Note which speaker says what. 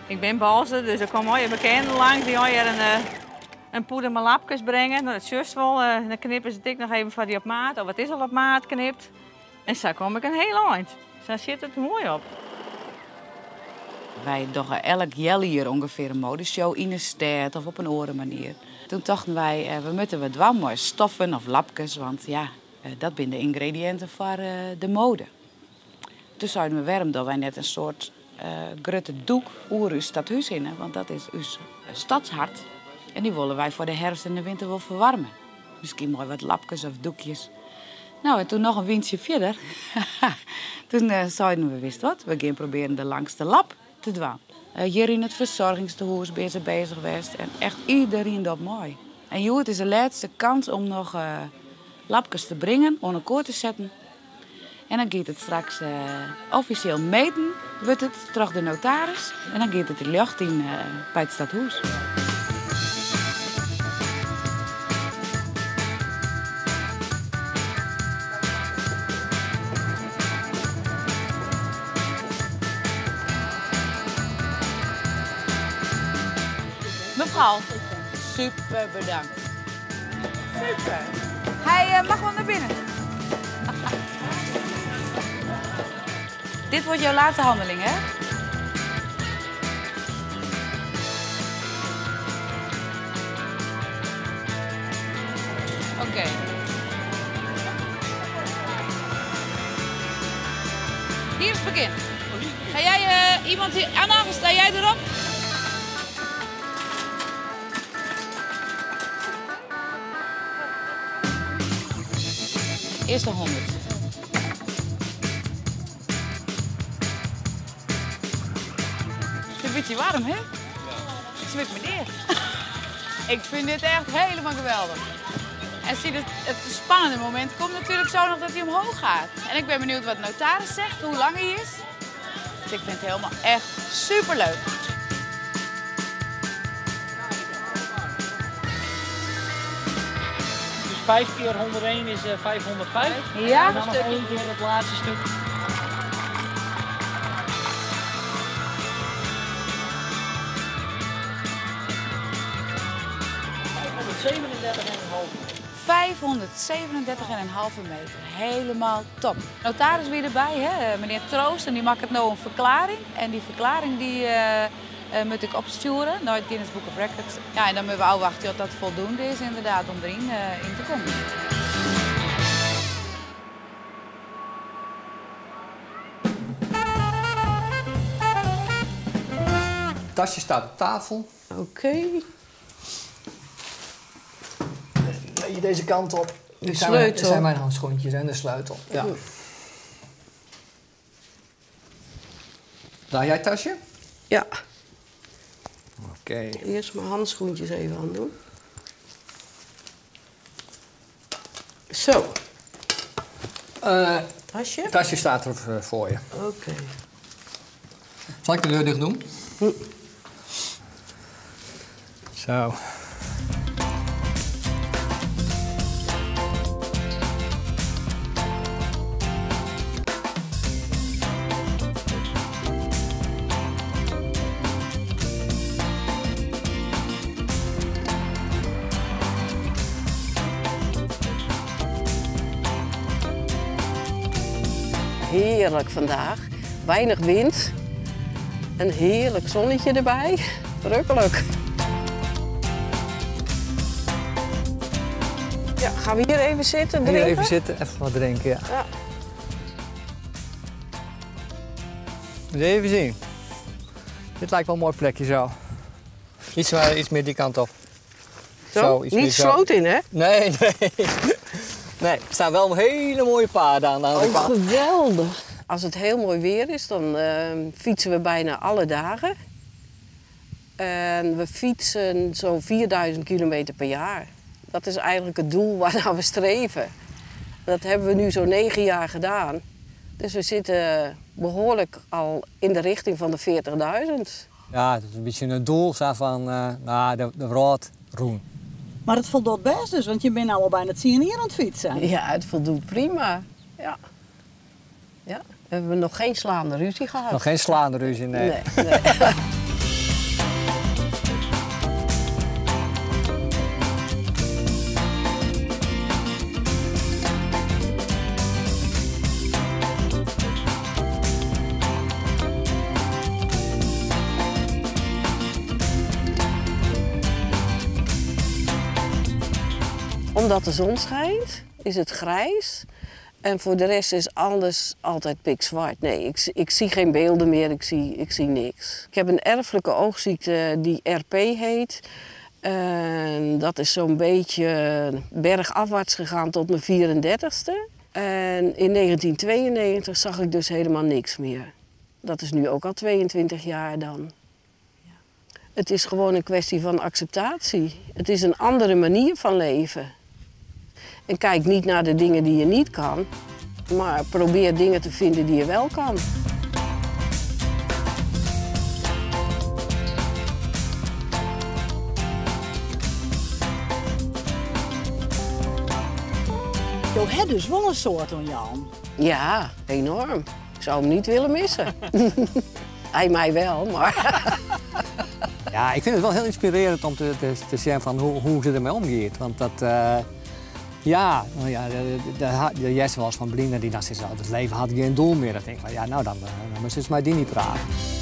Speaker 1: Ik bin Balster, dus der komme allegear bekenden langs dy't allegear in, eh, in pûde mei lapkes bringe. No, dat sjochst wol. Eh, dan knippe se it ek noch even foar dy op maat. Of it is al op maat knipt. En sa kom ik in hiel ein. Sa sjit it moai op.
Speaker 2: Wy dogge elk healjier ûngefear in modeshow yn 'e stêd of op in oare manier. Toen tochten wy, eh, we moatte wat dwaan mei stoffen of lapkes, want ja, eh, dat binne de yngrediïnten foar eh, de mode. Toen seinen we, wêrom dogge wy net in soart grutte doek oer ús stadhús hinne, want dat is ús stadshart. En dy wolle wy foar de herfst en de winter wol ferwaarme. Miskien mei wat lapkes of doekjes. No, en toen noch in wyntsje fierder. Toen seinen we, witst wat, we gean probearjen de langste lap te dwaan. Hjir yn it fersoargingstehûs binne se beuzich west en echt iderien docht mei. En hjoed is de lêste kâns om noch lapkes te bringen, oan elkoar te setten. En dan giet it straks offisjeel meten, wurdt it troch de notaris. En dan giet it de ljocht yn by it stadhûs. Mefrou, super bedankt. Super. Hy mag wol nei binnen. Dit wordt jouw laatste handeling, hè? Oké. Hier is het begin. Ga jij iemand hier... Anna, sta jij erop? Earste 100. Het is een beetje warm, hè? Het zwit me neer. Ik vind dit echt helemaal geweldig. En zie, het spannende moment komt natuurlijk zo nog dat hij omhoog gaat. En ik ben benieuwd wat de notaris zegt, hoe lang hij is. Dus ik vind het helemaal echt superleuk.
Speaker 3: Dus 5 keer 101 is 505.
Speaker 2: Ja.
Speaker 3: En dan nog 1 keer het laatste stuk. 537,5.
Speaker 2: 537,5 meter. Helemaal top. Notaris weer erbij, hè? Meneer Troost, en die maakt nou een verklaring. En die verklaring die moet ik opsturen naar het Guinness Book of Records. Ja, en dan moeten we afwachten tot dat voldoende is inderdaad om erin in te komen.
Speaker 4: Het tasje staat op tafel.
Speaker 5: Oké.
Speaker 4: Beetje deze kant op.
Speaker 5: De
Speaker 4: Dit
Speaker 5: sleutel.
Speaker 4: zijn mijn handschoentjes en de sleutel. Ja. Draai jij het tasje?
Speaker 5: Ja.
Speaker 4: Oké.
Speaker 5: Eerst mijn handschoentjes even aandoen. Zo. Tasje?
Speaker 4: Het tasje staat er voor je.
Speaker 5: Oké.
Speaker 4: Zal ik de deur dicht doen? Zo.
Speaker 5: Heerlijk vandaag. Weinig wind. Een heerlijk zonnetje erbij. Verrukkelijk. Ja, gaan we hier even zitten,
Speaker 4: Hier
Speaker 5: drinken?
Speaker 4: even zitten, even wat drinken, ja.
Speaker 5: Ja.
Speaker 4: Eens even zien. Dit lijkt wel een mooi plekje zo. Iets meer die kant op.
Speaker 5: Zo?
Speaker 4: Zo, iets
Speaker 5: Niet
Speaker 4: meer zo.
Speaker 5: sloot in, hè?
Speaker 4: Nee, nee. Nee, er staan wel hele mooie paarden aan de andere
Speaker 5: Oh,
Speaker 4: kant.
Speaker 5: geweldig. Als het heel mooi weer is, dan fietsen we bijna alle dagen. En we fietsen zo'n 4000 kilometer per jaar. Dat is eigenlijk het doel waarnaar we streven. Dat hebben we nu zo'n 9 jaar gedaan. Dus we zitten behoorlijk al in de richting van de 40.000.
Speaker 4: Ja, dat is een beetje het doel zo van nou, de wrâld roen.
Speaker 6: Maar het voldoet best dus, want je bent nou al bijna 10 jaar aan het fietsen.
Speaker 5: Ja, het voldoet prima. Ja. Ja, we hebben nog geen slaande ruzie gehad.
Speaker 4: Nog geen slaande ruzie, nee.
Speaker 5: Nee, nee. Omdat de zon schijnt, is het grijs. En voor de rest is alles altijd pikzwart. Nee, ik, ik zie geen beelden meer, ik zie, ik zie niks. Ik heb een erfelijke oogziekte die RP heet. En dat is zo'n beetje bergafwaarts gegaan tot mijn 34ste. En in 1992 zag ik dus helemaal niks meer. Dat is nu ook al 22 jaar dan. Het is gewoon een kwestie van acceptatie. Het is een andere manier van leven. En kijk niet naar de dingen die je niet kan, maar probeer dingen te vinden die je wel kan.
Speaker 6: Jo hebt dus wel een soad oan Jan.
Speaker 5: Ja, enorm. Ik zou hem niet willen missen. Hij mij wel, maar...
Speaker 4: Ja, ik vind het wel heel inspirerend om te, te, te zien van hoe, hoe ze ermee omgaat. Want dat, ja, nou ja, de, de, de wel eens van blinden die dan zeggen, het leven had geen doel meer. Dan denk ik van, ja, nou dan, dan moet ze maar die niet praten.